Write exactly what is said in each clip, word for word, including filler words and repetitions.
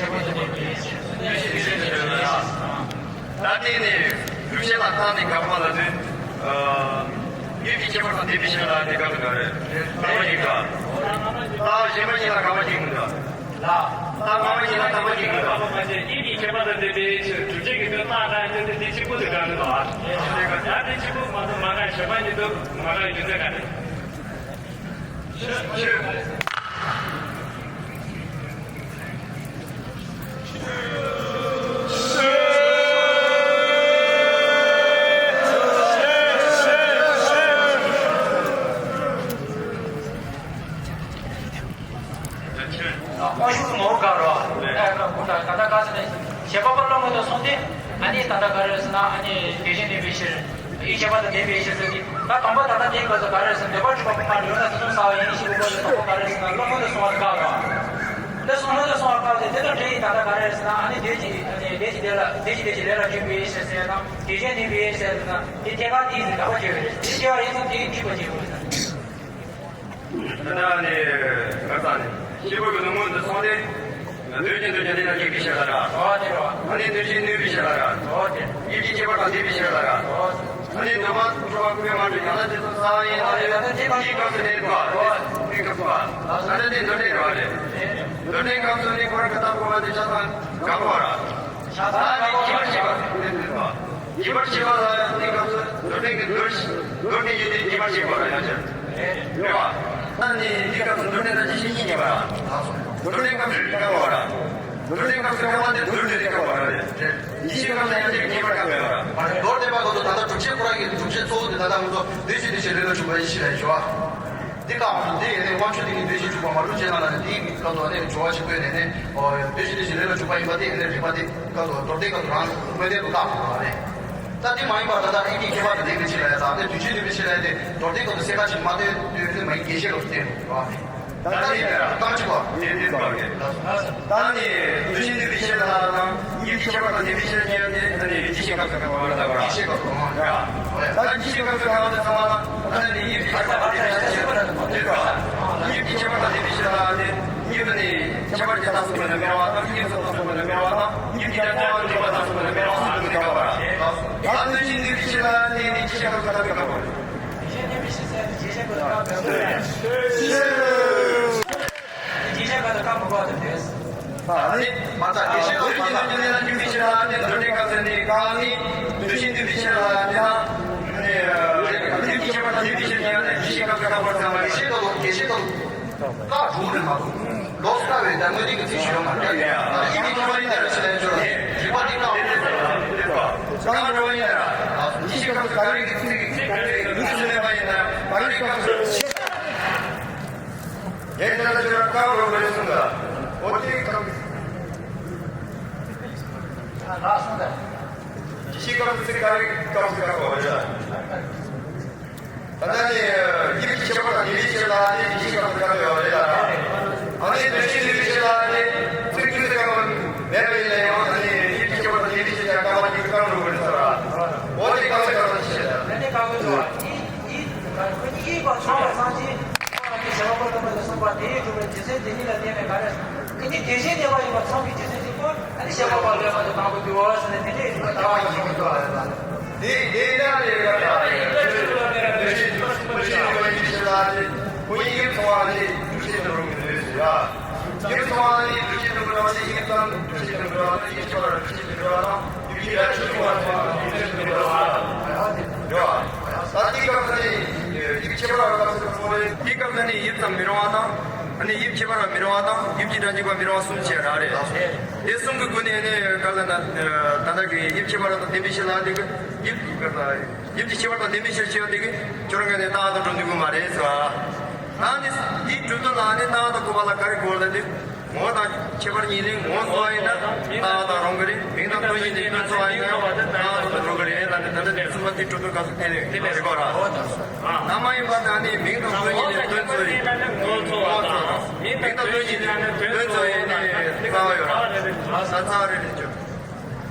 ད་ལྟའི་ནས་སྒྲུབ་བྱེད་ལ་བརྟེན་ནས་དགག་པ་ལ་དུས། ཡུལ་གྱི་ཁྱད་པར་དང་ལྡན་པའི་ཕྱིར་ལ་དེ་དགག་པ་རེད། དགག་པ་ཡིན་ག་ད་གཞན་པ་གཉིས་ལ་དགག་པ་བྱེད་དགོས་འདུག་ལ། ད་སྔ་མ་གཉིས་ལ་དགག་པ་བྱེད་དགོས་འདུག་ཡུལ་གྱི་ཁྱད་པར་དང་ལྡན་པའི་ཕྱིར་སྒྲུབ་བྱེད་ཀྱི་དོན་རྟགས་དང་ལྡན་ཏེ་དེ་གཅིག་པུ་དུ་དགག་གི་འདུག་ད་དེ་གཅིག་པུ་མ་གཏོགས་མ་དགག་གཞན་པ་གཉིས་དུ་མ་དགག་ཡུལ་ཚད་ག་རེ། དབང་ཤུགས་ངོ་བོ་དགག་རོ། ཨ་ཁ་ཁུ་ད་ད་ལྟ་ག་ཟེར་ནས་བྱེད་པ་པ་བློ་ངོ་དང་སོང་སྟེ། ཨ་ནི་ད་ལྟ་ག་རེ་ཟེར་ན་ཨ་ནི་དེ་བཞིན་ནུས་པའི་ཕྱིར། ཡིད་ཆེས་པ་དང་ལྡན་པའི་ཕྱིར་ཟེར་ཏེ། ད་དང་པོ་ད་ལྟ་དེའི་སྐབས་སུ་ག་རེ་ཟེར་ན་འདོད་པ་གྲུབ་པ་ཁོ་ན་ཡོད་ན་དེ་ཚོ་ས་བ་ཡིན་ཞེས་པའི་སྐབས་སུ་དང་པོ་ག་རེ་ཟེར་ན་བློ་ངོ་དང་སོང་བ་དགག་རོ། འདི་སོང་ལོ་དང་སོང་བ་བཀག་སྟེ་དེ་དང་འབྲེལ་ཡིན་ད་ལྟ་ག་རེ་ཟེར་ན་ཨ་ནི་ལས་ཀྱི་ཨ་ནི་ལས་ཀྱི་ལས་ལ་ལས་ཀྱི་ལས་ཀྱི་ལས་ལ་འཇུག་པའི་ཕྱིར་ཟེར་དང་དེ་བཞིན་ནུས་པའི་ཕྱིར་ཟེར་དང་དེ་ཐད་ཀར་དེའི་ཟེར་ག་པ་བརྗོད་པའི་རེད། དེ་སྐྱེ་བ་ཡིན་ཙང་དེའི་འཁྲུལ་པ་བརྗོད་པའི་རེད། ད་ནི་ག་ས་ནི་སྐྱེས་བུ་གི་ལུང་མོ་འདི་སོང་སྟེ། འདོད་ཀྱི་འདོད་ཀྱི་འདི་ལ་སྐྱེ་བའི་ཕྱིར་ལ་ར། ཨོ་དེ་རོ། ཨ་ནི་འདོད་ཀྱི་ནུས་པའི་ཕྱིར་ལ་ར། ཨོ་དེ། ཡིད་ཀྱི་ཁྱད་པར་དང་ལྡན་པའི་ཕྱིར་ལ་ར། ཨོ་དེ། ཨ་ནི་འདོད་པ་འགྲོ་བ་ཀུན་མ་འགྲོ་ཡང་ན་དེ་ཚོ་ས་ཡིན་ལ་ཡོད་ན་དེ་དེའི་སྐབས་སུ་གནས་པ། དེའི་སྐབས་སུ་པ། ཨ་ནི་དེ་འདོད་ནི་ར་རེད། འདོད་ནི་སྐབས་སུ་ནི་ཁོ་རང་གི་ལྟ་བུ་བ་དེ་ཆ་ཚང་གང་བ་ར། ཆ་ཚང་གང་བ་ར། ཁྱད་པར་ཤེས་པ་ནི་འདོད་པ། ཁྱད་པར་ཤེས་པ་ལ་ཡང་དེའི་སྐབས་སུ་འདོད་ནི་གི་འདོད་འདོད་ནི་ཡིན་ཏེ་ཁྱད་པར་ཤེས་པ་ལ་ཡང་ཅི། རེད་བ། ད་ནི་འདི་སྐབས་སུ་འདོད་ནི་དང་ཡིད་ཆེས་གཉིས་ཡིན་པ། འདོད་ནི་སྐབས་སུ་བསྐལ་པ་ར། འདོད་ནི་སྐབས་སུ་བསྐལ་པ་དེ་འདོད་ནི་དེ་བསྐལ་པ་ར་རེད། ཡིད་ཆེས་སྐབས་སུ་ཡང་དེ་ཁྱད་པར་བསྐལ་པ་ར། མདོར་བསྟན་པ་གོ་དུ་ད་ལྟ་སྒྲུབ་བྱེད་ཁོ་རང་གི་སྒྲུབ་བྱེད་གཙོ་བོ་དེ་ད་ལྟ་ང་ཚོ་འདོད་བྱེད་འདོད་བྱེད་ལས་ལ་འཇུག་པ་ཡིད་ཆེས་ལ་ཡིད་ཆེས་བ། འདི་སྐབས་སུ་འདི་ཡེ་ནས་དབང་ཕྱུག་དེ་ཉིད་འདོད་བྱེད་འཇུག་པ་མ་གྲུབ་ཅེ་ན་ལ་ནི་འདིའི་སྐབས་སུ་ནི་སྦྱོར་བ་ཞིག་བཀོད་ནས་ནི་འདོད་བྱེད་འདོད་བྱེད་ལས་ལ་འཇུག་པ་ཡིན་པ་དེ་ཡེ་ནས་རིགས་པ་དེ་སྐབས་སུ་མདོར་བསྟན་སྐབས་སུ་རང་དངོས་བསྟན་དུ་བཏགས་དགོས་པ་རེད། ད་དེ་མ་ཡིན་པར་ད་ལྟ་ཨེ་ཀྱི་ཁྱད་པར་དང་ལྡན་པའི་ཕྱིར་ལ་ཡ་དང་དེ་དུས་ཆེན་ནུས་པའི་ཕྱིར་ལ་ཡ་དེ་མདོར་བསྟན་སྐབས་སུ་གསལ་ཁ་ཅིག་མ་སྟོན་དུས་དེ་མ་ཡིན་དགེ་བཤེས་སྐབས་སུ་བསྟན་དགོས་པ་རེད། ད་ལྟ་ཡིན་ན་རྟགས་གཅིག་པ་དེ་དེ་དགོས་རེད། ད་ནི་དུས་ཆེན་ནུས་པའི་ཕྱིར་ལ་དང་ཡིད་ཀྱི་ཁྱད་པར་དང་ལྡན་པའི་ཕྱིར་ཉིད་དེ་ད་ནི་དགེ་བཤེས་སྐབས་སུ་གང་བ་ལ་ད་བར་དགེ་བཤེས་སྐབས་སུ་མ་རེད། ད་དགེ་བཤེས་སྐབས་སུ་གང་བ་དེ་ཚང་མ་ལ་ད་ནི་ཡིད་ཀྱི་ཁྱད་པར་དང་ལྡན་པའི་ཕྱིར་ལ་དེ་ཡིད་ཀྱི་ཁྱད་པར་དང་ལྡན་པའི་ཕྱིར་ལ་དེ། གཉིས་པ་ནི་ཁྱད་པར་གྱི་རྟགས་སུ་མེད་ན་མེད་པ་དང་། གཉིས་སུ་རྟགས་སུ་མེད་ན་མེད་པ་དང་། གཉིས་ཀྱི་རྟགས་ཀྱི་རྟགས་སུ་མེད་ན་མེད་པ་གསུམ་དུ་དགག་པ་རེད། ད་དུས་ཀྱི་འདུས་པའི་ཕྱིར་ལ་ནི་ནི་ཅི་ཞིག་གང་དུ་དགག་པ་རེད། དེ་བཞིན་གནས་པའི་ཕྱིར་ཟེར་ཏེ་རྗེས་ཤེས་པ་དགག་པ་རེད། རྗེས་ཤེས་པ་དགག་མི་དགོས་པ་དེ་རེད། ཨ་ནི་མ་རྩ་དེ་བཞིན་དུ་མ་རྩ་དུས་ཀྱི་འདུས་པའི་ཕྱིར་ལ་ནི་འདོད་ནི་གང་ཟེར་ནི་གང་ནི་དུས་ཀྱི་འདུས་པའི་ཕྱིར་ལ་ནི་ཧ་ནི་ཨ་ནི་དུས་ཀྱི་ཁྱད་པར་དང་འདུས་པའི་ཕྱིར་ནི་ཡང་ནི་རྗེས་ཤེས་གང་དུ་དགག་པར་བྱ་བ་རེད། དེ་བཞིན་དུ་དེ་བཞིན་དུ། བཀག་འགྲོ་གི་རེད་མ་གཏོགས། ལོགས་སུ་བཀག་པའི་ད་དངོས་བསྟན་གྱི་ཚིག་ཞུ་ཡོད་མ་རེད། ཡིད་ཀྱི་ཁྱད་པར་ཡིན་ན་རེ་ཞིག་ལ་ཡོད་ཅོག་རེད། རིགས་པ་འདི་བཀག་འགྲོ་གི་རེད། བཀག་འགྲོ་ཡིན་ན་ར། ཉི་ཤུ་སྐབས་སུ་ག་རེ་གི་ཚིག་གི་ཚིག་གི་ལུགས་སུ་མེད་པ་ཡིན་ན་ག་རེ་སྐབས་སུ། ཡེ་ད་ལ་ཅོ་ར་བཀག་འགྲོ་གི་རེད་གསུངས་ད། འོ་དེ་སྐབས། ལགས་སོ་ད། ཉི་ཤུ་སྐབས་སུ་ཚིག་ག་རེ་སྐབས་སུ་བཀག་པ་རེད། ད་ལྟ་ནི་ཡིད་ཀྱི་ཁྱད་པར་དང་ལྡན་པའི་ཕྱིར་ལ་ནི་ཡིད་ཀྱི་ཁྱད་པར་དུ་བཀག་ཡོད་རེད་ལ། ཨ་ནི་འདོད་ཆེན་ལྡན་པའི་ཕྱིར་ལ་ནི་ཚིག་ཀུན་ཏུ་བཀག་པ་མེད་པ་ཡིན་ན་ཡང་ཨ་ནི་ཡིད་ཀྱི་ཁྱད་པར་དང་ལྡན་པའི་ཕྱིར་ཡང་བཀག་པ་ཉིད་དུ་བཀག་འགྲོ་དགོས་རེད་ཟེར་བ། འོ་དེ་བཀག་པའི་བཀག་པ་ཞེས་བྱ། དེ་ནི་བཀག་པའི་འགྲོ་བ་ཡིད་ཡིད་ཁོ་ནི་ཡིད་པ་ཚོར་བ་སངས་རྒྱས་ཁོ་རང་གི་བྱ་བ་པོ་ལ་མ་ལ་གསུངས་པ་དེའི་གྲུབ་པའི་རྒྱུ་མཚན་དེ་ཉིད་ལ་བརྟེན་ནས་ག་རེ། ཁྱེད་ཀྱིས་དེ་བཞིན་གནས་པ་ཡིན་པ་མཚོན་པའི་རྒྱུ་མཚན་གཅིག་པོ། ཨ་ནི་བཤད་པ་པ་ལས་མ་དེ་དང་པོ་དུས་འོ་ཟེར་ནས་དེ་འདྲའི་ལྟ་བ་ཡིན་མི་འདུག་ཨ། དེ་དེ་འདྲ་རེད་ལ། ཁོ་ཡིན་ཡིན་ཚོ་ཨ་ནི་འདུ་ཤེས་འགྲོ་རུང་མི་འདུག་ཟེར་ཡ། ཡིན་ཚོ་ཨ་ནི་འདུ་ཤེས་འགྲོ་རུང་མི་འདུག་ཟེར་ཡ། ཡིན་ཚོ་ཨ་ནི་འདུ་ཤེས་འགྲོ་རུང་མི་འདུག་ཟེར་ཡ། ཡིན་ཚོ་ཨ་ནི་འདུ་ཤེས་འགྲོ་རུང་མི་འདུག་ཟེར་ཡ། ད་འདི་སྐབས་ནི་ཡིད་ཀྱི་ཁྱད་པར་བ་སྐབས་སུ་ཁོ་རེ། འདི་སྐབས་ནི་ཡིད་ཙམ་མི་རུང་བ་དང་། ཨ་ནི་ཡིད་ཁྱད་པར་བ་མི་རུང་བ་དང་ཡིད་ཀྱི་སྒྲ་འཇུག་པ་མི་རུང་བ་གསུམ་བྱས་ར་རེད། དེ་གསུམ་གྱི་སྒོ་ནས་ནི་ག་ལ་ན་ད་ལྟ་གི་ཡིད་ཁྱད་པར་བ་དང་ལྡན་པའི་ཕྱིར་ལ་དེ་གི་ཡིད་ཡིད་ཀྱི་ཁྱད་པར་དང་ལྡན་པའི་ཕྱིར་བྱས་པ་དེ་གི་ཁྱོད་རང་ག་ནས་རྟགས་དང་སྒྲོ་འདོགས་དགོས་མ་རེད་ཟེར་བ། ད་ནི་འདིའི་སྒྲུབ་དོན་ལ་ནི་རྟགས་དང་དགོས་པ་ལ་ག་རེ་དགོས་ལ་འདི། ངོ་བོ་དང་ཁྱད་པར་གཉིས་ནི་ངོ་བོ་ཚོགས་ཡིན་ན་རྟགས་དང་རུང་གི་རེད། མིང་དང་དོན་གཉིས་ནི་དོན་ཚོགས་ཡིན་ན་ཡང་རྟགས་དང་རུང་གི་རེད་ལ་ནི་ད་ལྟ་ནི་གསུམ་པ་དེ་སྒྲུབ་དོན་སྐབས་སུ་བསྟན་ནས་དེ་ལས་རིག་པ་ར། ན་མ་ཡིན་པ་དང་ནི་མིང་དང་དོན་གཉིས་ནི་དོན་ཚོགས་ཡིན། ངོ་བོ་ཚོགས་དང་མིང་དང་དོན་གཉིས་ནི་དོན་ཚོགས་ཡིན་ནི་རྩ་བ་ཡོད་ར། ས་རྩ་རེད་ལས་ཆོག་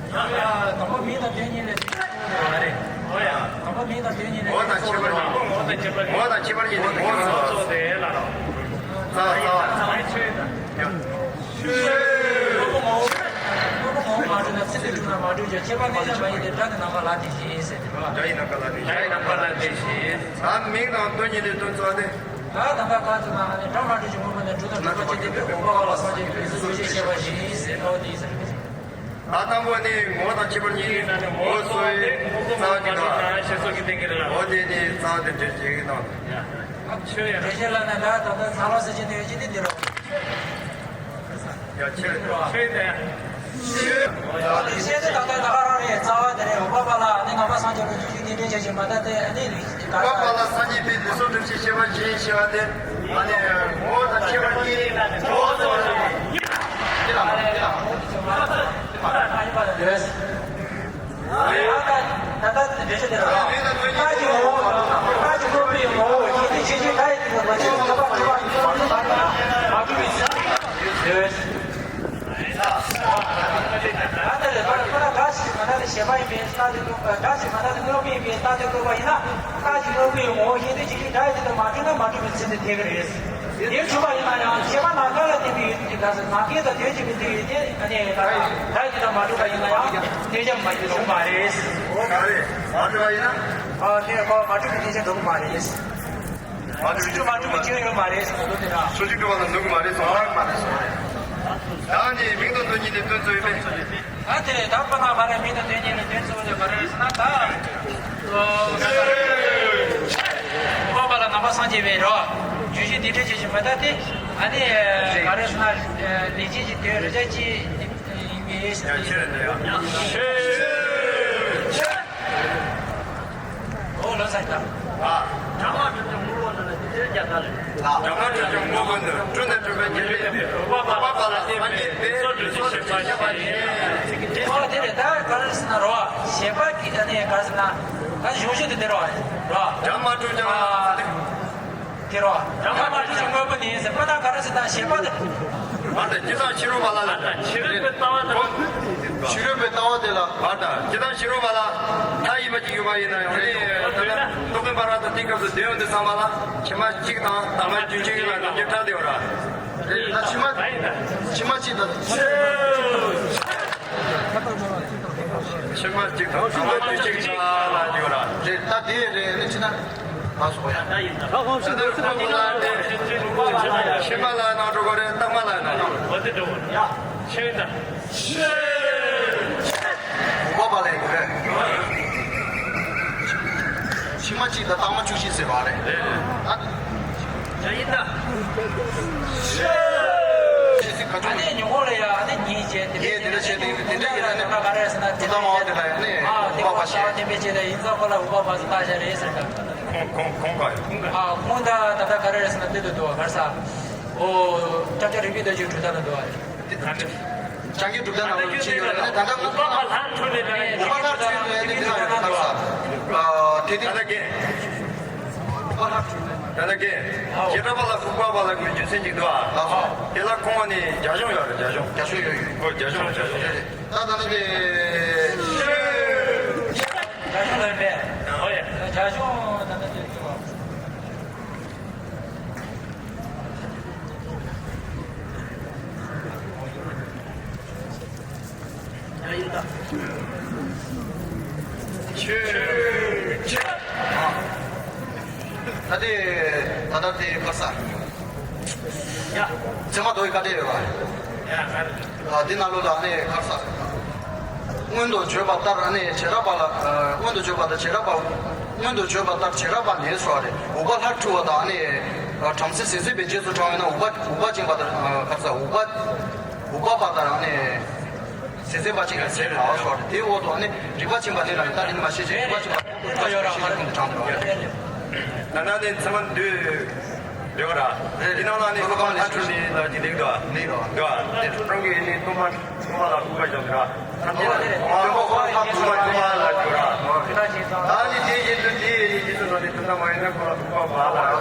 དང་པོ་མིང་དང་དོན་གཉིས་ལས་ཚིག་ཡོད་རེད། ཨོ་ཡ། དང་པོ་མིང་དང་དོན་གཉིས་ལས་ངོ་བོ་དང་ཁྱད་པར་ངོ་བོ་དང་ཁྱད་པར་ངོ་བོ་དང་ཁྱད་པར་གཉིས་ལས་ངོ་བོ་ཚོགས་ཏེ་ལ་རོ། རྩ་བ་རྩ་བ། ཆོས་དང་། ཆོས། དང་པོ་ངོ་བོ་ སྤྲུལ་ཀྱང་ཁྱད་པར་གནས་ཆགས་མ་ཡིན་ཏེ། སྒྲ་ནི་ནམ་མཁའ་ལ་དེ་བཞིན་ཟེར་ཏེ། སྒྲ་ཡི་ནམ་མཁའ་ལ་དེ་བཞིན། སྒྲ་ཡི་ནམ་མཁའ་ལ་དེ་བཞིན། ད་མིང་དང་དོན་གཉིས་ལས་སྟོན་ཚུལ་ཏེ། ད་དམ་པ་ག་ཚོད་ན་ཨ་ནི་སྒྲ་མ་གྲུབ་ཀྱི་དངོས་པོ་ནི་སྒྲུབ་དང་སྒྲུབ་པ་ཅན་ལྡན་པའི་འོད་དཔག་པ་ལ་སངས་རྒྱས་པའི་ལུས་སུ་ཆོས་བཤད་པ་བཞིན་ཟེར་ནོ་དེ་ཟེར། ད་དང་པོ་ནི་ངོ་བོ་དང་ཁྱད་པར་གཉིས། ངོ་བོ་གཙོ་བོའི་རྩ་བ་གཅིག་དང་། འོ་དེ་ནི་རྩ་བ་དེ་འདྲ་ཅིག་དང་། ཆོས་ཡ། དེ་བཞིན་ལ་ནི་ད་ད་ལྟ་ཚ་བ་ཟེར་གྱི་འདུག་ཅི་སྟེ་འདི་རུ། ཡ་ཆོས་དང་། ཆོས་དང་། ཆོས། ད་དེ་བཞིན་དུ་ད་ལྟ་ད་ག་རང་རེད། རྩ་བ་དེ་རེད། འོད་དཔག་པ་ལ་ནི་ནང་པ་སངས་རྒྱས་པའི་རྒྱུད་ཀྱི་གནས་འདྲེན་བྱ་ཞིང་མ་ད་དེ་ནི། འོད་དཔག་པ་ལ་སངས་རྒྱས་པའི་ལུས་སུ་སྒྲུབ་ཅིང་བཤད་པ་བཞིན་ཞེས་པ་སྟེ། ཨ་ནི་ངོ་བོ་དང་ཁྱད་པར་གཉིས། ངོ་བོ་གཙོ་བོ་ཡིན། ད་ལྟ་འགྲེལ་བཤད་དེ་ལ། རྟགས་ཀྱི་ངོ་བོ། རྟགས་ཀྱི་དངོས་པོའི་ངོ་བོ་ཞེས་ཏེ་ཆོས་ཅན། ད་ཡི་དུས་མ་ཆོས་ཀྱི་ཁྱད་པར་གྲུབ་པ་ཡིན་པ་མ་གྲུབ་པའི་ཚུལ་དེ་མ་གྲུབ་པའི་ཚུལ། ད་ལྟ་ལས་པར་ཁོ་ན་སྒྲ་ཞིག་མ་ཐག་ཏུ་བྱས་པ་ཡིན་པའི་རྟགས་དེ་སྒྲ་ཞིག་མ་ཐག་ཏུ་དངོས་པོ་ཡིན་པའི་རྟགས་དེ་བཀོད་པ་ཡིན་ན། རྟགས་ཀྱི་དངོས་པོའི་ངོ་བོ་ཞེས་ཏེ་ཆོས་ཅན། ད་ཡི་དུས་མ་གྲུབ་ན་མ་གྲུབ་པའི་ཚུལ་དེ་འཐད་ཀྱི་རེད། དེ་གྲུབ་པ་ཡིན་ན་ཡང་ཤེས་པ་ནམ་མཁའ་ལ་བརྟེན་པའི་ཡུལ་དུ་ག་ཟེར། ནམ་མཁའི་དང་དོན་གཅིག་པའི་དུས་ཡུལ་དེ་ཨ་ནི་ད་ལྟ་ཡི་དུས་མ་གྲུབ་པ་ཡིན་ན་ཡང་གནས་ཆ་མ་གྲུབ་མ་རེད། ག་རེ་མ་གྲུབ་པ་ཡིན་ན། ཨ་ནི་ཁོ་མ་གྲུབ་པའི་གནས་ཆ་འགྲོ་གི་མ་རེད། མ་གྲུབ་པའི་ཆོས་མ་གྲུབ་པའི་ཆོས་ཡོད་མ་རེད་ཟེར་དུས་དེ་ན། སོ་གཅིག་གྲུབ་པ་ལ་འགྲོ་གི་མ་རེད་གསུངས་པ་མ་རེད་གསུངས་པ་རེད། ད་ནི་མིང་དང་དོན་གཉིས་ལས་སྟོན་ཚུལ་ཡོད་པས། ད་དེ་ད་ཁོ་ན་མ་རེད། མིང་དང་དོན་གཉིས་ལས་སྟོན་ཚུལ་དེ་ག་རེ་ཟེར་ན་ད། འོད་དཔག་པ་ལ་ནང་པ་སངས་རྒྱས་པའི་རོ། རྒྱུད་བཞི་འདི་འདྲ་ཅན་ཞིག་མ་ད་དེ། ཨ་ནི་ག་རེ་ཟེར་ན་ལས་ཅན་གྱི་དོན་རེ་ཆ་ཅི་ཡིན་པའི་ཕྱིར་ཏེ། འོ་ལོ་ས་ད། སྒྲ་མ་གྲུབ་ཀྱང་ངོ་བོ་ནི་སྤྲོས་བྲལ་རྒྱལ་དག་ལས། སྒྲ་མ་གྲུབ་ཀྱང་ངོ་བོ་ནི་སྤྲོས་བྲལ་རྒྱལ་དག་ལས། འོད་དཔག་པ་ལ་སངས་རྒྱས་པའི་ལུས་སུ་སྒྲུབ་ཅིང་བཤད་པ་བཞིན། འོ་དེ་ནས་ད་ག་རེ་ཟེར་ན་རོ། བཤད་པ་གི་ད་ནས་ག་རེ་ཟེར་ན། ད་གཞུང་བཞི་དེ་དེ་རོ། རོ། སྒྲ་མ་གྲུབ་ཀྱང་། དེ་རོ། སྒྲ་མ་གྲུབ་ཀྱང་དངོས་པོ་ནི་ཟེར་པ་ན་ག་རེ་ཟེར་ན་བཤད་པ་དེ། མ་ད་ཇི་ལྟར་ཕྱི་རོལ་པ་ལ་ལ། ཕྱི་རོལ་པའི་ལྟ་བ་དེ་ལ། ཕྱི་རོལ་པའི་ལྟ་བ་དེ་ལ། མ་ད་ཇི་ལྟར་ཕྱི་རོལ་པ་ལ་མཐའ་ཡས་པ་ཅིག་ཡོད་པ་ཡིན་ན་ཡང་ནི། ད་ལྟ་རྟོག་གེ་འབར་བ་དང་དེའི་སྐབས་སུ་དོན་ཡོད་དུ་བསམ་པ་ལ་ཕྱི་མ་གཅིག་དང་དང་པོ་རྒྱུན་ཆད་ཡོད་ལ་ནམ་རྒྱུན་ཕྲ་དེ་ཡོད་ར། ད་ཕྱི་མ་ཕྱི་མ་གཅིག་དང་། ཕྱི་མ་གཅིག་དང་དང་པོ་རྒྱུན་ཆད་ཡོད་ལ་ཡོད་ར། རེད། ད་དེ་རེད། ནི་ཕྱི་ན། ད་སོ་ཡ། ད་ཡིན་ད། ད་ཁོང་ཚོ་ཕྱི་མ་ལ་ནང་འགྲོ་གོ་རེད། ལྟག་མ་ལ་ནང་འགྲོ། འོ་དེ་འགྲོ་གོ་རེད། ཡ། ཤེས་ད། འོད་དཔག་པ་ལ་ཡོད་རེད། ཕྱི་མ་གཅིག་དང་ལྟག་མ་བཅུ་བཞི་ཟེར་བ་རེད། ད། ཡ་ཡིན་ད། ཤེས་ཚིག་ག་ཅུང་། ཨ་ནི་ཉོ་གོ་རེད་ཡ། ཨ་ནི་ཉིན་བྱས་དེ་འདྲ་བྱས་དེ་དེ་འདྲ་ཡིན་ན་ནི། ག་རེ་ཟེར་ན་དེ་འདྲ་ཡིན་ན་ག་རེ་ཟེར་ན་དེ་འོད་དཔག་པ་ཞེས། དེ་འདྲ་བྱས་ད་ཡིན་ཙང་ཁོ་ལ་འོད་དཔག་པ་ཟེར་བཏགས་བཞག་རེད་ཟེར་ད། ཁོང་ཁོང་ཁོང་ག་ཡོད། ཁོང་ག་ཨ་ཁོང་ད་ད་ལྟ་ག་རེ་རེད་ཟེར་ན་དེ་དུ་འདུག་ག་རེ་ཟ། ཨོ། ཕྱག་རྒྱ་རིག་པའི་བརྡ་བརྒྱུད་གྲུབ་མཐའ་ལ་འདུག་ག་རེད། ཕྱག་རྒྱ་གྲུབ་མཐའ་ནང་ལ་ཅི་ཡོད་རེད་ན། ད་ལྟ་འོད་དཔག་པ་ལྷ་འཕྲོ་ལས་ནས། འོད་དཔག་ལྷ་འཕྲོ་ལས་ནས་འདི་ལ་ཡོད་ག་རེ་ཟ། ཨ་དེ་དེ། ད་ལྟ་གན། འོད་དཔག་ལྷ་འཕྲོ་ལས། ད་ལྟ་གན། བྱེ་བྲག་པ་ལ་འོད་དཔག་པ་ལ་གི་རྒྱུ་མཚན་ཅིག་འདུག་ག་ལགས་སོ། དེ་ལ་ཁོང་ནི་རྒྱ་གཞུང་ཡོད་རེད། རྒྱ་གཞུང་། རྒྱ་གཞུང་ཡོད་ཡོད། ཨོ་རྒྱ་གཞུང་རྒྱ་གཞུང་རེད། ད་ད་ནི་དེ། རྒྱ་གཞུང་ལ་མེད། ཨོ་ཡ། རྒྱ་གཞུང་ད་ནི་དེ། ཡ་ཡིན་ད། ཆོས་ཆོས། ད་དེ་ད་ལྟ་དེ་ག་རེ་ཟ། ཡ། ཚད་མ་མདོ་ཡི་བཀའ་འགྲེལ་ཡོད་པ། ཡ་ག་རེ། ཨ་འདི་ནང་ལོགས་ལ་ནི་ག་རེ་ཟ། སྔོན་དུ་བརྗོད་པ་ལྟར་ནི་བྱེ་བྲག་པ་ལ། ཨ་སྔོན་དུ་བརྗོད་པ་ལྟར་བྱེ་བྲག་པ། སྔོན་དུ་བརྗོད་པ་ལྟར་བྱེ་བྲག་པ་ནི་ཟེར་བ་རེད། འོད་དཔག་ལྷ་འཕྲོ་བ་དང་ནི། ཨ་བྲམ་ཟེ་ཟིལ་གསིལ་བའི་རྗེས་སུ་འབྲང་བས་ན་འོད་དཔག་འོད་དཔག་བཅིངས་པ་དང་། ཨ་ག་རེ་ཟ། འོད་དཔག་འོད་དཔག་པ་དང་ནི། ཟིལ་གསིལ་བ་གཅིག་ལ་ཟེར་ལ་ཟེར་བ་རེད། དེའི་འོག་ཏུ་ནི་རིག་པ་ཆེན་པོ་ནི་ལ་ནི། ད་ནི་མ་ཤེས་ཤེས་རིག་པ་ཆེན་པོ་འོད་དཔག་ཆེན་པོ་ཞེས་ཀུན་ཏུ་དྲངས་ཏེ་རེད། ད་ནི་ཚད་མ་འདུས། ཡོད་ར། དེ་ནང་ལ་ནི་འོད་དཔག་ལྷ་འཕྲོ་ནི་ལ་ཇི་ལེགས་དོ། ལེགས་དོ། དེ་འཕྲོ་གི་ནི་སྟོན་པ་སྟོན་པ་ལ་འོད་དཔག་ཀྱང་ར། ཐམས་ཅད་ལ་འོད་དཔག་ལྷ་འཕྲོ་བ་ལ་འགྱུར་ར། ད་ནི་དེ་བཞིན་དུ་དེ་ཡི་ནི་རྗེས་སུ་འབྲང་ནི་དོན་དམ་མ་ཡིན་ན་ཁོ་ལ་འོད་དཔག་པ་ལ་ར།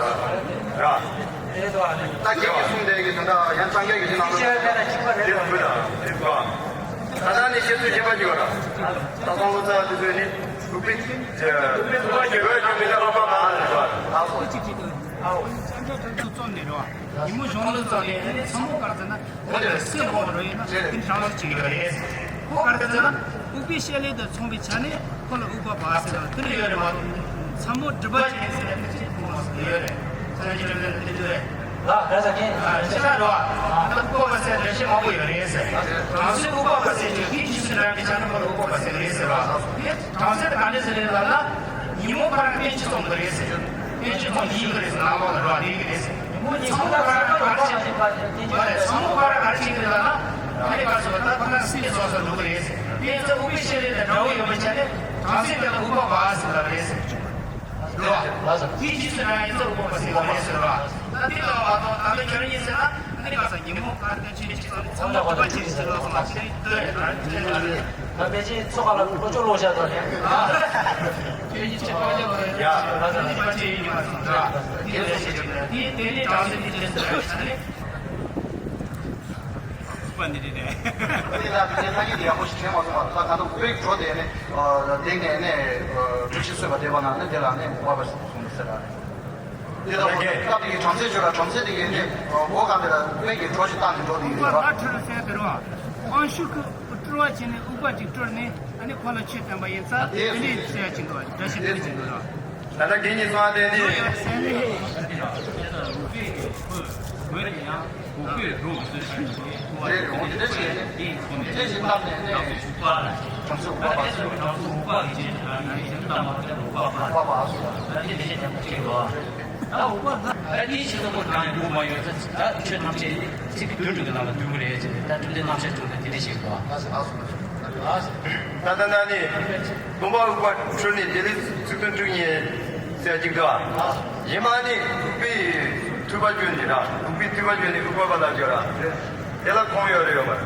ད་རྒྱན་གྱི་གསུང་དེ་གི་དོན་དག་ཡང་སངས་རྒྱས་ཀྱི་ནང་དུ་དེ་འདུག་ལ་དེ་འདུག་ད་ལྟ་ནི་བཤད་ཚུལ་ཤེས་པ་ཞིག་ཡོད་ར། ད་སང་ལོ་ཙཱ་དེ་ཚོས་ནི་འོད་དཔག་པའི་འོད་ཀྱི་མི་ལ་འོད་དཔག་པ་ལ་འགྱུར་ར། ཨ་འོ། ཨ་འོ། སངས་རྒྱས་ཐོབ་ཚུལ་རྩོམ་ནས་རེད་བ། ཉིན་མོ་གཞུང་ལུགས་ཙམ་ལས་ཚང་མ་ག་རེ་ཟེར་ན། འོ་དེ་སེམས་འོང་རོ་ཡིན་ན་དེ་རང་ལ་ཅིག་ཡོད་རེད། ག་རེ་ཟེར་ན། ཨུཏྤལ་བཤད་ལེན་དང་མཚུངས་པའི་ཆ་ནས་ཁོ་ལ་ཨུཏྤལ་བ་ཟེར་ན་དེ་འདྲ་ཡོད་རེད་མ་གཏོགས། ཚ་མོ་སྒྲིབ་པ་ཅན་ཟེར་ནས་དེ་ཅིག་ཁོ་མ་ཟེར་ཡོད་རེད། ས་ཆ་ཅིག་ལ་དེ་འདྲ་རེད། ལགས་རེད་ཟེར་གྱིན། ཤེས་ར་རོ། ཨུཏྤལ་བ་ཟེར་འགྲེལ་བཤད་མང་པོ་ཡོད་རེད་ཟེར། བྲམ་ཟེ་ཨུཏྤལ་བ་ཟེར་གྱི་དེ་རྗེས་སུ་འབྲང་བའི་ཆ་ནས་ཁོ་ལ་ཨུཏྤལ་བ་ཟེར་གྱི་རེད་ཟེར་རོ། དེ་བྲམ་ཟེ་དེ་ག་འདྲ་ཟེར་རེད་ལབ་ན། ཉིན་མོ་ཁོ་རང་གི་སྟན་གཅིག་ཙམ་འདུག་རེད་ཟེར། སྟན་གཅིག་ཙམ་ཡིན་གྱི་རེད་ཟེར། ནང་ལོགས་ལ་རོ་བསྡད་ཀྱི་རེད་ཟེར། ཚ་མོ་ཁོ་རང་ག་རེ་བྱེད་ཀྱི་རེད་ལབ་ན། ཨ་ནི་ག་ཟེར་བ་ད་ཁོ་རང་སྲིད་སོ་སོར་འགྲོ་གི་རེད་ཟེར། དེ་ཚོ་ཨུཏྤལ་བཤད་ལེན་དང་འདྲ་བོ་ཡོད་པའི་ཆ་ནས་བྲམ་ཟེ་དེ་ལ་ཨུཏྤལ་བ་ཟེར་ལབ་རེད་ཟེར། རེད་བ། དེ་རྗེས་སུ་འབྲང་ཡིན་ཚེ་ཨུཏྤལ་བ་ཟེར་ལབ་རེད་ཟེར་བ། ད་དེ་ལ་བ་དང་ད་ལྟ་ཁྱོད་རང་གཉིས་ཟེར་ན། ཨ་ནི་ག་ཟེར། ཉིན་མོ་ཁོ་རང་སྟན་གཅིག་ཙམ་ནས་ཚ་མོ་སྒྲིབ་པ་ཅན་ཟེར་ལབ་སོང་ལ་དེ་ལྟོས་རེད། ད་རེད་དེ་ལ་རེད། ད་པེ་ཅིན་མཚོ་ཁ་ལ་ལྷོ་ཕྱོགས་ལོག་བཞག་དང་ནས། ཁྱེད་ཀྱིས་ཅི་པར་ཡག་པ་རེད། ཡ། ད་ལྟ་ནི་པ་ཅི་ཡིན་མ་སོང་ད། དེ་ལས་ཤེས་ཀྱི་མེད། དེ་དེ་ནི་བྲམ་ཟེ་དེ་ཅི་ཟེར་ཡོད་ས་ནི། པ་འདི་རེད། དེ་ལ་དེ་ལྟ་གི་ཡག་པོ་ཞིག་དྲན་མ་སོང་བ། ད་ག་དུང་དཔེ་འགྲོ་དེ་ནི་དེང་ནས་ནས་གྲུ་བཞི་གསོས་པ་དེ་བ་ན་ནི་དེ་ལ་ནི་མ་པ་སོང་ཟེར་ར། དེ་ལ་སྐབས་དེ་གི་བྲམ་ཟེ་ཅོ་ར་བྲམ་ཟེ་དེ་གི་ནི་སྒོ་གང་དེ་ལ་དཔེ་གི་གྲོ་ཞིག་བཏང་ནས་འགྲོ་དེ་ཡིན་པ། ཨུཏྤལ་བ་ཁྲིར་ཟེར་དེ་རོ། དབང་ཕྱུག་གི་སྤྲུལ་བ་བྱས་ནས་ཨུཏྤལ་བ་ཅིག་སྤྲུལ་ནས། ཨ་ནི་ཁོ་ལ་ཆོས་བསྟན་པ་ཡིན་ཙང་དེ་ནས་ཟེར་ཡ་ཅིག་འདུག་བ། བཀྲ་ཤིས་པའི་ཅིག་འདུག་ར། ད་ལྟ་དགེ་བསྙེན་སོང་བ་དེ་ནི། དེ་རུང་དེ་འདྲ་བྱས་ནས་དེ་བཞིན་བཏབ་ནས་ནས་བྲམ་ཟེ་ཨུཏྤལ་བ་ཟེར་བ། བྲམ་ཟེ་ཨུཏྤལ་བ་ཟེར་བ། ད་དེ་བཞིན་བཏབ་ནས་ཨུཏྤལ་བ་ཟེར་བ། ད་དེ་བཞིན་བཏབ་ནས་ཅིག་འདུག་བ། ད་ཨུཏྤལ་ད་དེའི་ཕྱིར་དུ་ཁོ་གང་ཡང་དགོས་མ་ཡོང་ས། ད་ཆོས་ཐམས་ཅད་ཚིག་གི་དོན་གྲུབ་ཀྱི་ལམ་ལ་འདུས་པ་རེད་ཅེས་ནས། ད་ཐུབ་བསྟན་རྣམ་གཞག་ཐུབ་ན་དེ་འདྲ་ཞིག་གོ། ད་ད་ད་ནི་སྟོན་པ་ཨུཏྤལ་ཁྲིར་ནི་དེ་ལས་ཚིག་དོན་དྲུག་ཉིད་ཟེར་གཅིག་འདུག་ཨ། ཡེ་མ་ནི་ཨུཏྤལ་ཐུབ་པ་བརྗོད་ནི་ར། ཨུཏྤལ་ཐུབ་པ་བརྗོད་ནི་ཨུཏྤལ་བ་ལ་བརྗོད་ར། དེ་ལ་ཁུངས་ཡོད་རེད་ཡོད་མ་རེད།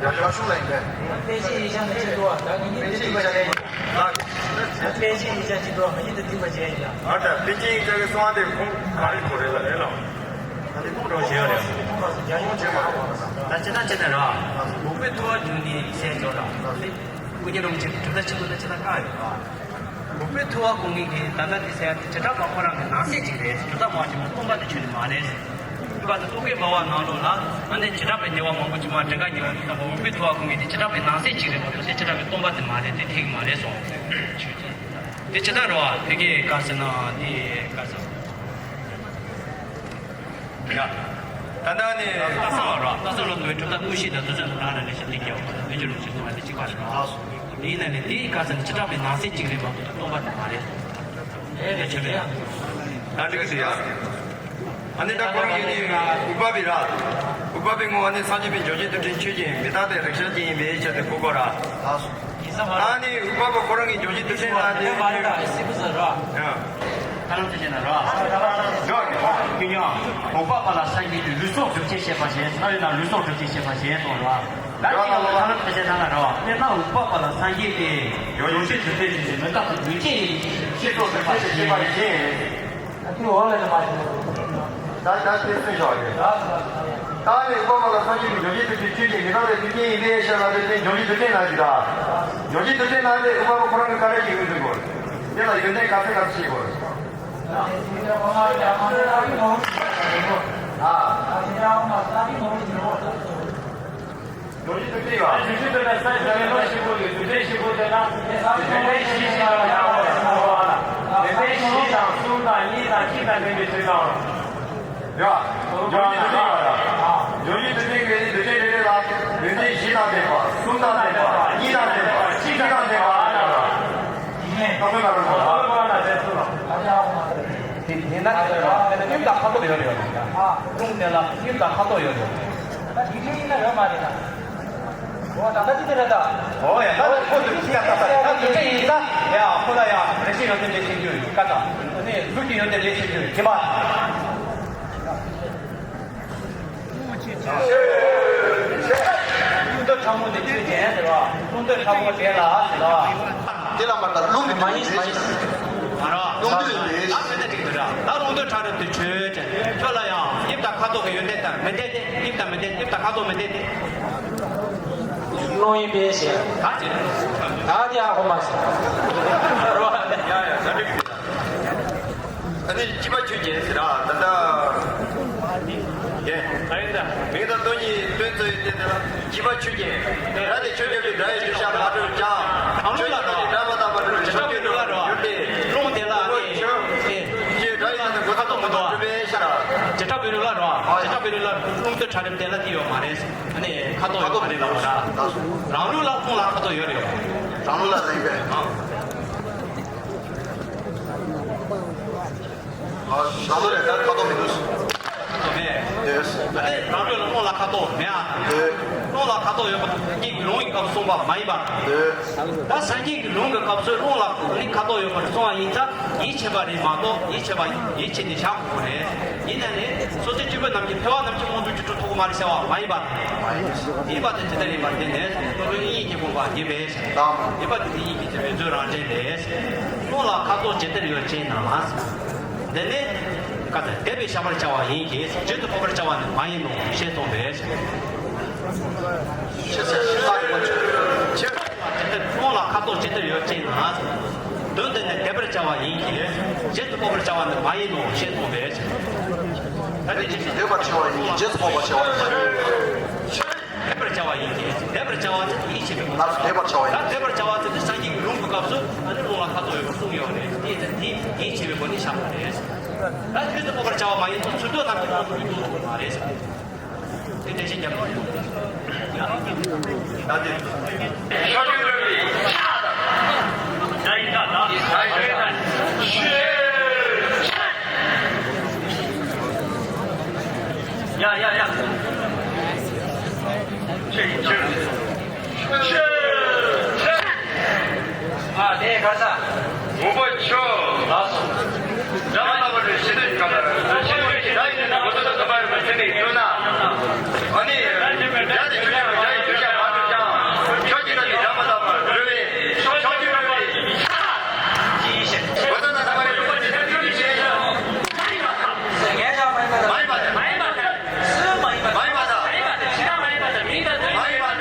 ཡ་ཡ་ཤུགས་ལ་ཡིན་པས། པེ་ཅིན་ཡིག་ཆ་ནས་ཅི་འདུག་བ། ད་ངེད་གཉིས་དེ་འདྲ་བ་བྱས་ཡིན། པེ་ཅིན་ཡིག་ཆ་ཅི་འདུག་བ། ངེད་གཉིས་དེ་འདྲ་བ་བྱས་ཡིན། ཨ་ད་པེ་ཅིན་ཡིག་ཆ་གི་གསང་བ་དེ་ཁུངས་ག་རེ་གོ་རེད་ལ་རེད་ལ། ད་དེ་ཁུངས་འདྲ་བ་བྱས་ཡོད་རེད། རྒྱ་ཡོངས་བྱས་མ་རེད། ད་ཅི་ད་ཅི་ན་ར། ཨུཏྤལ་ཐུབ་པ་བརྗོད་ནི་ཟེར་ཅོག་ར། སྐུ་ཉིད་རིན་པོ་ཆེ་གྲུབ་མཐའ་ཆེན་པོ་ལ་ཅི་ད་བཀག་ཡོད་ར། ཨུཏྤལ་ཐུབ་པ་གོང་གི་གི་ད་ལྟ་དེ་ཟེར་ཡ་དེ་བྱེ་བྲག་པ་ཁོ་རང་གི་ནང་གསེས་ཅིག་རེད། བྱེ་བྲག་པ་ཅིག་མ་སྟོང་པ་དེ་ཆོས་ནི་མ་རེད། ཨུཏྤལ་དེ་རྟོག་གེ་འབར་བ་ནང་ལོགས་ལ་ཨ་ནི་བྱེ་བྲག་པའི་ཉེ་བ་མང་པོ་ཅིག་མ་འདྲེས་ཀ་ཉེ་བ་དེ་ལྟ་བུ་ཨུཏྤལ་ཐུབ་པ་གོང་གི་དེ་བྱེ་བྲག་པའི་ནང་གསེས་ཅིག་རེད་མ་གཏོགས་དེ་བྱེ་བྲག་པའི་སྟོང་པ་དེ་མ་རེད། དེ་འཐད་ཀྱི་མ་རེད་གསུངས། དེ་ཇི་ལྟར་རོ། དེ་གའི་བཀའ་ཟེར་ན་དེ་བཀའ་ཟེར། ཡ། ད་ལྟ་ནི་སྟག་ཚང་ལ་རོ། སྟག་ཚང་ལ་ནོའི་གྲུབ་མཐའ་དངོས་གཞི་དང་དུས་ཚོད་ནང་ལ་ལས་བྱ་ལས་རྒྱལ་བ་དང་བོད་ཀྱི་ལུགས་སྲོལ་གསུངས་པ་དེ་གཅིག་པ་རེད་རོ། དེ་ཡིན་ན་ནི་དེའི་བཀའ་ཟེར་ན་བྱེ་བྲག་པའི་ནང་གསེས་གཅིག་རེད་མ་གཏོགས་སྟོང་པ་དེ་མ་རེད། ཨེ་ལས་བྱེད་པས་ཡ། ད་འགྲིག་གི་ཡ། ཨ་ནི་ད་ཁོ་རང་གི་ནི་ཨུཏྤལ་པའི་ར། ཨུཏྤལ་པའི་ངོ་བོ་ནི་སངས་རྒྱས་པའི་འབྱུང་བཞི་རྡུལ་ཕྲན་ཆོས་ཅན། མི་རྟག་སྟེ་རིག་བྱ་ཅན་ཡིན་པའི་ཕྱིར་ཏེ་གོ་དགོས་ར། ཨ་ནི་ཨུཏྤལ་པ་ཁོ་རང་གི་འབྱུང་བཞི་རྡུལ་ཕྲན་ལ་དེ་ནི། ཨ་ནི་དེ་བྱས་ན་ར། འཇོག་གི་ཁོང་ཀུན་ཀྱང་ཨུཏྤལ་པ་ལ་སངས་རྒྱས་ཀྱི་ལུས་སྲོག་སྒྲུབ་ཆེན་བཤད་པ་བཞིན། ད་ཡིན་ན་ལུས་སྲོག་སྒྲུབ་ཆེན་བཤད་པ་བཞིན་གསུངས་ར། ད་ཅི་ལ་ཐ་ལམ་ཁ་ཤས་ཐ་ན་ར། དཔེར་ན་ཨུཏྤལ་པ་ལ་སངས་རྒྱས་ཏེ། འབྱུང་བཞི་རྡུལ་ཕྲན་ཡིན་ཞིང་མི་རྟག་པའི་རྡུལ་ཕྲན་ཡིན་ཞིང་ཤེས་སོགས་སྒྲུབ་ཆེན་བཤད་པ་བཞིན། ད་དེ་འོག་ལ་ནི་མ་ཞིག་ད་ད་དེ་སུན་ཞོག་རེད། ད་ནི་ཨུཏྤལ་པ་ལ་སངས་རྒྱས་ཀྱི་འབྱུང་བཞི་རྡུལ་ཕྲན་ཆོས་ཅན། མི་རྟག་པའི་རྡུལ་ཕྲན་ཡིན་པའི་ཕྱིར་ལ་དེ་ནི་འབྱུང་བཞི་རྡུལ་ཕྲན་ལ་ཞིག་ད་འབྱུང་བཞི་རྡུལ་ཕྲན་ལ་དེ་ཨུཏྤལ་པ་ཁོ་རང་གི་ག་རེ་ཞིག་ཡོད་དགོས། དེ་ལ་ཡོན་ཏན་ག་ཚད་ག་ཚད་ཤེས་དགོས། ཨ། འབྱུང་བཞི་རྡུལ་ཕྲན་ཡོད། འབྱུང་བཞི་རྡུལ་ཕྲན་ལ་སངས་རྒྱས་ཀྱི་ལུས་ཤེས་པོ་ཡོད། རྡུལ་ཕྲན་ཤེས་པོ་དེ་ན་རྡུལ་ཕྲན་བཞི་ཞིག་ལ་ཡང་བ་ལ། རྡུལ་ཕྲན་བཞི་དང་གསུམ་དང་གཉིས་དང་གཅིག་དང་ལྡན་པའི་ཚུལ་དང་། ཡ། འབྱུང་བཞི་རྡུལ་ཕྲན་ཡོད་ལ། འབྱུང་བཞི་རྡུལ་ཕྲན་གྱི་རྡུལ་ཕྲན་རེ་རེ་ལ་ཡོན་ཏན་བཞི་དང་ལྡན་པ། གསུམ་དང་ལྡན་པ། གཉིས་དང་ལྡན་པ། གཅིག་དང་ལྡན་པ། ཨ་ནི་ལ། ཨ་ནི་ལ། དེ་དེ་ན་དེ་ལ་དེ་ལ་ཀུན་དང་ཁ་དོག་ཡོད་རེད། ཀུན་དེ་ལ་ཀུན་དང་ཁ་དོག་ཡོད་རེད། ད་དེ་ཡིན་ན་ཡོད་མ་རེད་ད། འོ་ད་ད་ཅི་དེ་རེད་ད། འོ་ཡ་ད་ཁོ་དུ་ཅི་ད་ད་ད་དེ་ཡིན་ད། ཡ་ཁོ་ལ་ཡ་རེ་ཞིག་ཡོད་དེ་ལས་ཤེས་རྒྱུ་ཡོད་ཀ་ད། ཨ་ནི་ལུགས་ཀྱི་ཡོད་དེ་ལས་ཤེས་རྒྱུ་ཡོད་ཀྱི་མ། ཀུན་ཏུ་ཕྲ་མོ་དེ་ཆོས་ཅན་ཟེར་བ། ཀུན་ཏུ་ཕྲ་མོ་དེ་ལ་ཟེར་བ། དེ་ལ་མ་ལྟར་རླུང་གི་མ་ཡིན་མ་ཡིན། མ་རེད། རླུང་དུ་ཡོད་པའི། ད་དེ་འདྲ་ཅིག་འདུག་ར། ད་རླུང་དུ་ཕྲ་རབ་ཏུ་ཆོས་ཅན། ཁྱོད་ལ་ཡང་དབྱིབས་དང་ཁ་དོག་གི་ཡོན་ཏན་དང་མི་ལྡན་ཏེ། དབྱིབས་དང་མི་ལྡན། དབྱིབས་དང་ཁ་དོག་མི་ལྡན་ཏེ། རླུང་ཡིན་པའི་ཞེས། ད་ཅི་རེད། ད་དེ་ཨ་ཁོ་མ་ཟེར། རེད་བ། ཡ་ཡ་ད་འགྲིག་གི་རེད། ད་ནི་སྤྱི་པ་ཆོས་ཅན་ཟེར་ར། ད་ལྟ། ཡེ། ཨ་ཡིན་ད། མིང་དང་དོན་གཉིས་དོན་གཙོ་ཡི་སྟེང་དུ་ལ་བཞི་པ་ཆོས་ཅན། སྒྲ་དེ་ཆོས་ཅན་གྱི་སྒྲ་ཡི་བརྗོད་བྱ་མ་གྲུབ་ཀྱང་། རང་ལུགས་ལ་ཆོས་ཅན་གྱི་སྒྲ་མ་དག་པ་གྲུབ་པའི་བྱ་སྤྱོད་ནང་གྱུར་ཏེ། རླུང་དེ་ལ་ནི་ཆོས་ཅན་སྒྲ་ཡི་སྟེང་དུ་གོ་ས་དང་མི་འདུག་གྲུབ་པའི་ཕྱིར། བྱེ་བྲག་པའི་ལུགས་ལ་རོ། བྱེ་བྲག་པའི་ལུགས་ལ་རླུང་དེ་ཕྲ་རབ་དེ་ལ་དེ་ཡོད་མ་རེད། ཨ་ནི་ཁ་དོག་ཡོད་མ་རེད་ལ་ར། རང་ལུགས་ལ་རླུང་ལ་ཁ་དོག་ཡོད་རེད། རང་ལུགས་ལ་ལེགས་པས། ཨ། ཨ། རང་ལུགས་ལ་ད་ཁ་དོག་མི་འདུག་ཁ་དོག་མེད། ཡོད། ཨ་ནི་རང་ལུགས་ལ་རླུང་ལ་ཁ་དོག་མེད་ཨ། ཡོད། རླུང་ལ་ཁ་དོག་ཡོད་པ་དེ་སངས་རྒྱས་ཀྱི་ལུང་གི་སྐབས་སུ་གསུངས་པ་མ་ཡིན་པར། ཡོད། ད་སངས་རྒྱས་ཀྱི་ལུང་གི་སྐབས་སུ་རླུང་ལ་ནི་ཁ་དོག་ཡོད་པར་གསུངས་པ་ཡིན་ཙང་ཡིད་ཆེས་པ་རེད་མ་གཏོགས་ཡིད་ཆེས་པ་ཡིད་ཆེས་ནས་བཞག་དགོས་རེད། ཡིན་ན་ནི་སོ་སོའི་སྤྱི་དཔོན་རྣམས་ཀྱིས་འཕེལ་བ་རྣམས་ཀྱི་དབང་དུ་གྱུར་ཅིག་གྲུབ་ཐུབ་ཀྱི་མ་རེད་ཟེར་བ་མ་ཡིན་པར། ཡིན་པ་དེ་ཇི་ལྟར་ཡིན་པ་དེ་ནས་སོ་སོའི་དབྱིངས་ཀྱི་དགོངས་པ་ཡིན་པས། ཡིན་པ་དེ་དབྱིངས་ཀྱི་ཇི་ལྟར་ཡོད་ཚུལ་རང་འགྲེལ་ལས། རླུང་ལ་ཁ་དོག་ཇི་ལྟར་ཡོད་ཅེ་ན། འདི་ནི་ཀ་ཏ་དེ་བས་བཤད་པར་བྱ་བ་ཡིན་གྱི་རྗེས་སུ་དཔོག་པར་བྱ་བ་ནི་མ་ཡིན་ནོ་ཞེས་གསུངས་པས། ཇི་ལྟར་རླུང་ལ་ཁ་དོག་ཇི་ལྟར་ཡོད་ཅེ་ན། དོན་འདི་ནི་དེ་བས་བྱ་བ་ཡིན་གྱི་རྗེས་སུ་དཔོག་པར་བྱ་བ་ནི་མ་ཡིན་ནོ་ཞེས་གསུངས་པས། ད་དེ་ཇི་ལྟར་དེ་བས་བྱ་བ་ཡིན་གྱི་རྗེས་སུ་དཔོག་པར་བྱ་བ་ནི་མ་ཡིན་ནོ། དེ་བས་བྱ་བ་ཡིན་གྱི་དེ་བས་བྱ་བ་དེ་ཡིད་ཆེས་པའི་སྒོ་ནས། ད་དེ་བས་བྱ་བ་ཡིན། ད་དེ་བས་བྱ་བ་དེ་ནི་སངས་རྒྱས་ཀྱི་ལུང་གི་སྐབས་སུ་ཨ་ནི་རླུང་ལ་ཁ་དོག་ཡོད་པར་གསུངས་ཡོད་རེད། དེ་དེ་ཡིད་ཆེས་པའི་སྒོ་ནས་བཞག་པ་རེད། ད་རྗེས་སུ་དཔོག་པར་བྱ་བ་མ་ཡིན་ཙང་ཚུར་འདོད་རྣམས་ཀྱི་དབང་དུ་གྱུར་ཐུབ་ཀྱི་མ་རེད། དེ་འགྲེལ་བཤད་རྒྱབ་དགོས་ཡོད། ད་དེ། ཡ་ཡ་ཡ། ཆེ་ཆེ། ཆེ་ཆེ། ཨ་དེ་ག་ས། མགོན་པོ་མཆོག་ལགས་སོ། སྒྲ་མ་དག་པ་གྲུབ་པའི་ཕྱིར་དོན་གྱི་ཁམས་དང་། ཕྱིར་དོན་གྱི་སྒྲ་ཡི་སྟེང་དུ་གོ་ས་དང་ལྡན་པ་ཡོད་པར་ཐལ་བའི་དུས་ན། ཨ་ནི། སྒྲ་དེ་ཆོས་ཅན་གྱི་སྒྲ་ཡི་བརྗོད་བྱ་མ་གྲུབ་ཀྱང་། ཕྱོགས་གཅིག་ཏུ་ནི་སྒྲ་མ་དག་པར་གྲུབ་པའི་ཕྱོགས་གཅིག་ཏུ་ནི་གོ་ས་དང་ལྡན་པ་ཡོད་པར་ཐལ་བའི་དུས་ན། མ་ཡིན་པ་དང་། མ་ཡིན་པ་དང་། མ་ཡིན་པ་དང་། མ་ཡིན་པ་དང་། མ་ཡིན་པ་དང་།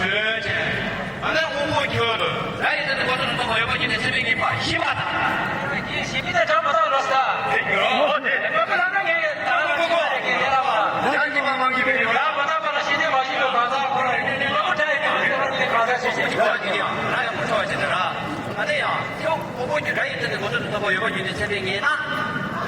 ཨ་ནི་དབང་པོ་ཁྱོད། སྒྲ་ཡི་སྟེང་དུ་གོ་ས་དང་ལྡན་པ་ཡོད་པར་འགྱུར་ཏེ་ཚད་མས་ངེས་པ་ཞེས་པ་དང་། ཞེས་པའི་སྒྲ་མ་དག་ལ་ཟེར། དེ་ཡོད་དེ། སྒྲ་མ་དག་པ་ལ་ཞེས་ཏེ་མ་ཞེས་པའི་གང་ཟག་ཁོ་ན་ཡིན་ཏེ། དེ་ལ་སྒྲ་ཡི་སྟེང་དུ་གོ་ས་དང་ལྡན་པ་ཡོད་པར་འགྱུར་ཏེ་ཚད་མས་ངེས་པ་ཡིན་ན། སྒྲ་དེ་ཁྱོད་ཅོག་པོ་ཁྱོད་སྒྲ་ཡི་སྟེང་དུ་གོ་ས་དང་ལྡན་པ་ཡོད་པར་འགྱུར་ཏེ་ཚད་མས་ངེས་ན།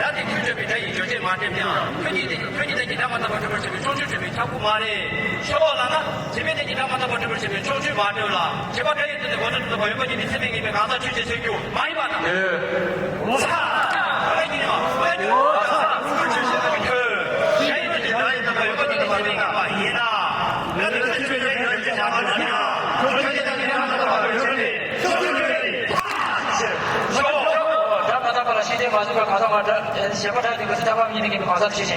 སྒྲ་དེ་ཁྱོད་ཅོག་པོའི་སྒྲ་ཡི་རྗོད་བྱེད་མ་གྲུབ་ཀྱང་ཁྱོད་ཀྱི་སྟེང་ཁྱོད་ཀྱི་སྟེང་གི་སྒྲ་མ་དག་པ་གྲུབ་པར་བྱེད་པའི་ཕྱོགས་ཆོས་གྲུབ་པའི་ཁྱབ་པ་མ་རེད། ཤེས་པ་ལ་ན་ཚད་མའི་སྟེང་གི་སྒྲ་མ་དག་པ་གྲུབ་པར་བྱེད་པའི་ཕྱོགས་ཆོས་མ་གྲུབ་ལ། ཁྱད་པར་སྒྲ་ཡི་སྟེང་དུ་གོ་ས་དང་ལྡན་པ་ཡོད་པར་འགྱུར་ཏེ་ཚད་མས་ངེས་པའི་གང་ཟག་ཆོས་ཅན་ཟེར་རྒྱུ་མ་ཡིན་པ་དང་། ཡོད། ས། སྒྲ་ཡི་སྟེང་དུ་གོ་ས་དང་ལྡན་པ་ཡོད་པར་འགྱུར་ཏེ་ཚད་མས་ངེས་པ་ཡིན་ན། སྒྲ་དེ་ཁྱོད་ཆོག་པོའི་སྒྲ་ཡི་རྗོད་བྱེད་མ་གྲུབ་ཀྱང་ཁྱོད་ཀྱི་སྟེང་གི་སྒྲ་མ་དག་པ་གྲུབ་པར་བྱེད་པའི། སྒྲ་མ་དག་པ་ལ་ཞེས་ཏེ་མ་ཞེས་པའི་གང་ཟག་མ་གྲུབ། ཞེས་པ་སྒྲ་དེ་གོ་ས་ཐ་མ་མིན་ནི་གང་གི་གང་ཟག་ཞེས་བྱ།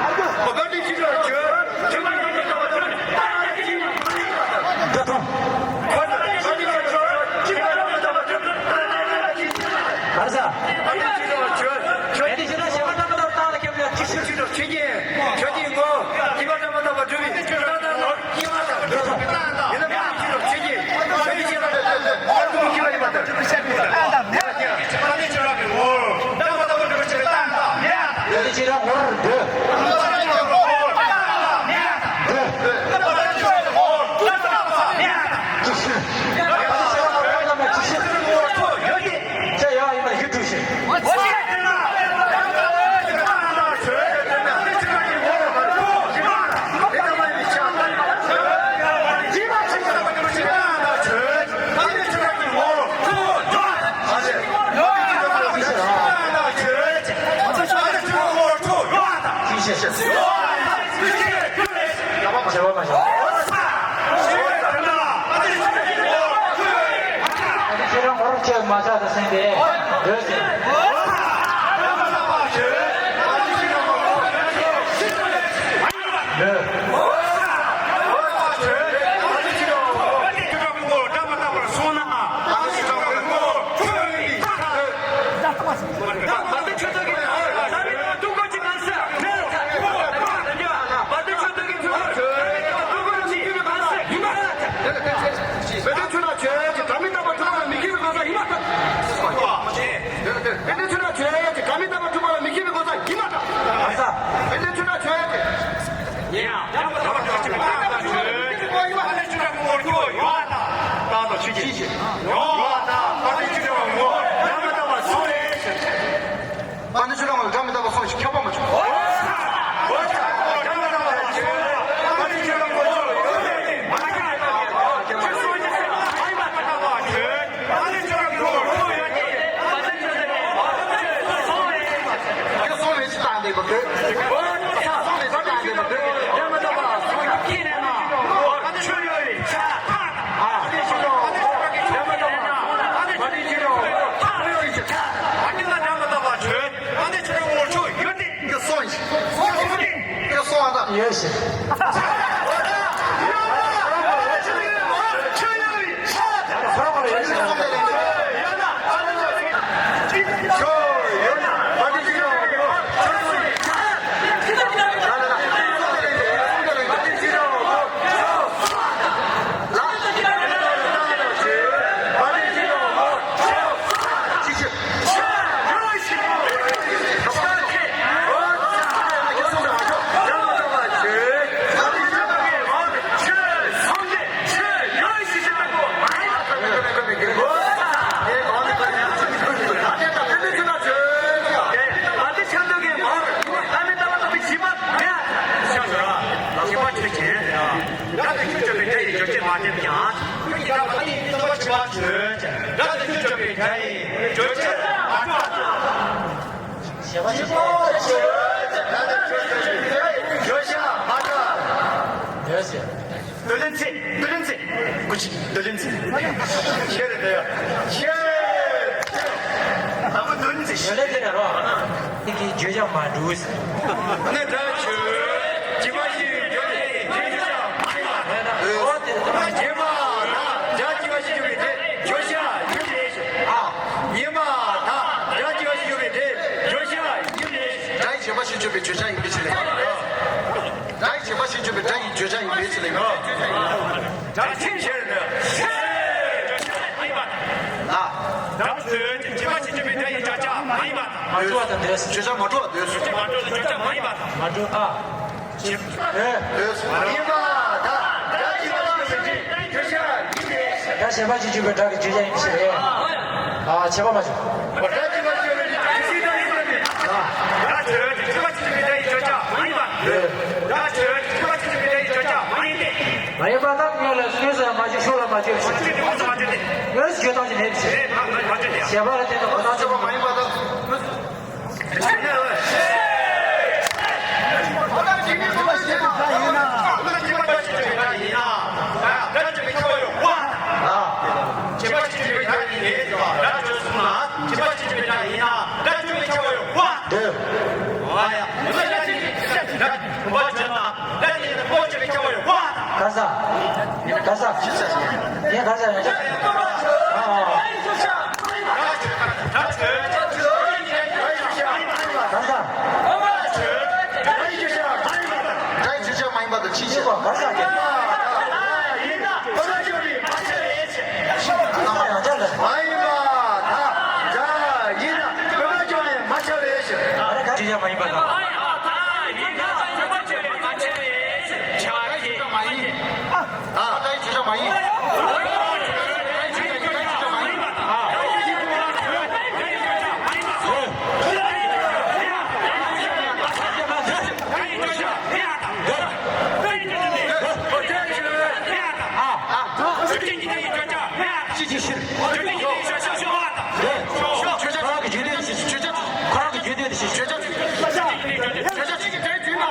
ཁྱེད་རང་ངོ་རོགས་བྱས་མ་ཆགས་ད་སེང་དེ་འདོད་ཟེར། འདོད། པ་ཎི་ཆོས་གྲགས་ངོ་ལ་སྒྲ་མི་རྟག་པ་སོང་ཞིག་ཁྱབ་པ་མ་བྱུང་། བསྡུ་ལེན་ཚེ། བསྡུ་ལེན་ཚེ། ཀུ་ཅི། བསྡུ་ལེན་ཚེ། ཤེས་རེད་དེ་ཡ། ཤེས། ཨ་མ་བསྡུ་ལེན་ཚེ། བསྡུ་ལེན་ཚེ་ན་རོ། ཨ་ནི་གི་བརྗོད་བྱ་མ་འགྲུབ་ཟེར། ཨ་ནི་ད་ཆོས་ཇི་མ་ཞིག་བརྗོད་ལེན་བརྗོད་བྱ་མ་ཡིན་པ། འོ་དེ་ད་ཇི་མ་ད་ཇ་ཇི་མ་ཞིག་བརྗོད་པའི་དེ་བརྗོད་བྱ་ཡིན་པའི་ཕྱིར། ཨ། ཉི་མ་ད་ཇ་ཇི་མ་ཞིག་བརྗོད་པའི་དེ་བརྗོད་བྱ་ཡིན་པའི་ཕྱིར། སྒྲ་ཡི་བྱེད་པ་ཞིག་བརྗོད་པའི་བརྗོད་བྱ་ཡིན་པའི་ཕྱིར་ལས། སྒྲ་ཡི་བྱེད་པ་ཞིག་བརྗོད་པའི་སྒྲ་ཡི་བརྗོད་བྱ་ཡིན་པའི་ཕྱིར་ལས། སྒྲ་ཆེན་ཆེར་ནི། ལ། སྒྲ་ཆེན་བྱེད་པ་ཞིག་བརྗོད་པའི་སྒྲ་ཡི་བརྗོད་བྱ་མ་ཡིན་པ་དང་། མ་གྲུབ་པ་དང་འདོད། བརྗོད་བྱ་མ་གྲུབ་པ་འདོད། བརྗོད་བྱ་མ་གྲུབ་པ་བརྗོད་བྱ་མ་ཡིན་པ་དང་། མ་གྲུབ་ཨ། ཡིན་པ་དང་སྒྲ་ཆེན་བྱེད་པ་ཞིག་བརྗོད་པའི་སྒྲ་ཡི་བརྗོད་བྱ་ཡིན་པའི་ཕྱིར་ལས། སྒྲ་བྱེད་པ་ཞིག་བརྗོད་པའི་སྒྲ་གི་བརྗོད་བྱ་ཡིན་པའི་ཕྱིར་ལས། ཨ། བྱེད་པ་མ་བྱུང་། སྒྲ་ཆེན་བྱེད་པ་ཞིག་བརྗོད་པའི་སྒྲ་ཡི་བརྗོད་བྱ་ཡིན་པའི་ཕྱིར་ལས། སྒྲ་ཆེན་བྱེད་པ་ཞིག་བརྗོད་པའི་སྒྲ་ཡི་བརྗོད་བྱ་མ་ཡིན་པ། སྒྲ་ཆེན་བྱེད་པ་ཞིག་བརྗོད་པའི་སྒྲ་ཡི་བརྗོད་བྱ་མ་ཡིན་ཏེ། མ་ཡིན་པ་རྣམས་སྔོན་ལ་སྔོན་སུ་ཡང་མ་བརྗོད། ཕྱོགས་ལ་མ་བརྗོད་པའི་ཕྱིར། ཕྱོགས་ལ་མ་བརྗོད་དེ། སྔོན་སུ་བརྗོད་སྟངས་ཀྱི་མེད་པའི་ཕྱིར། མ་མ་བརྗོད་དེ། བྱས་པ་ལ་བརྟེན་ནས་གོ་ན་བརྗོད་པ་མ་ཡིན་པ་དང་། ག་ས། ག་ས། ངས་ག་ས་ཡང་ཆ། ཨ། ག་ས། སྒྲ་ཡི་བརྗོད་བྱ་མ་ཡིན་པ་དང་ཕྱིན་ཆད། ག་ས་ཀྱང་། ཡང་ཆ་ལ། མ་ཡིན་པ་དང་། སྒྲ་ཡིན་ན་བོད་པ་ཅོག་ནས་མ་ཆགས་པའི་ཕྱིར། བརྗོད་བྱ་མ་ཡིན་པ་དང་། ཨ། ད་ཡིག་བརྗོད་བྱ་མ་ཡིན། ཅི་ཅི་ཕྱིར། བརྗོད་བྱ་ཁོ་རང་གི་རྒྱུད་སྡེ་ཞིག་བརྗོད་བྱ་ཁོ་རང་གི་རྒྱུད་སྡེ་ཞིག་བརྗོད་བྱ་བརྗོད་བྱ་ཅི་ཅི་དེ་བརྗོད་ན།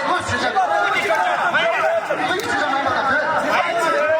རེད། དངོས་སུ་ཆ་དངོས་ཀྱི་ཆ་མ་ཡིན་པ་དང་།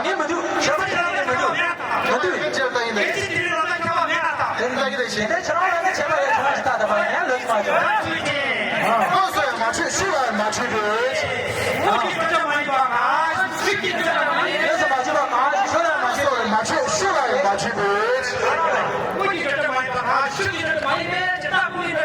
ངས་མི་འདུག་ཁྱེད་ཚོ་ཁྱེད་རང་ལ་མི་འདུག་མི་འདུག་ཁྱེད་ལྟ་ཡིན་ད་ཡིན། དེ་ལྟ་གི་ད་ཡིན། དེ་ཁྱེད་རང་ལ་ནི་ཁྱེད་ལ་ཡ་ཁྱེད་རང་ཅི་ལྟ་ད་མ་ཡ་ལོས་མ་བྱུང་། ཨ་སོ་ཡ་མ་འཕྲོད་ཤི་བ་མ་འཕྲོད་དུས།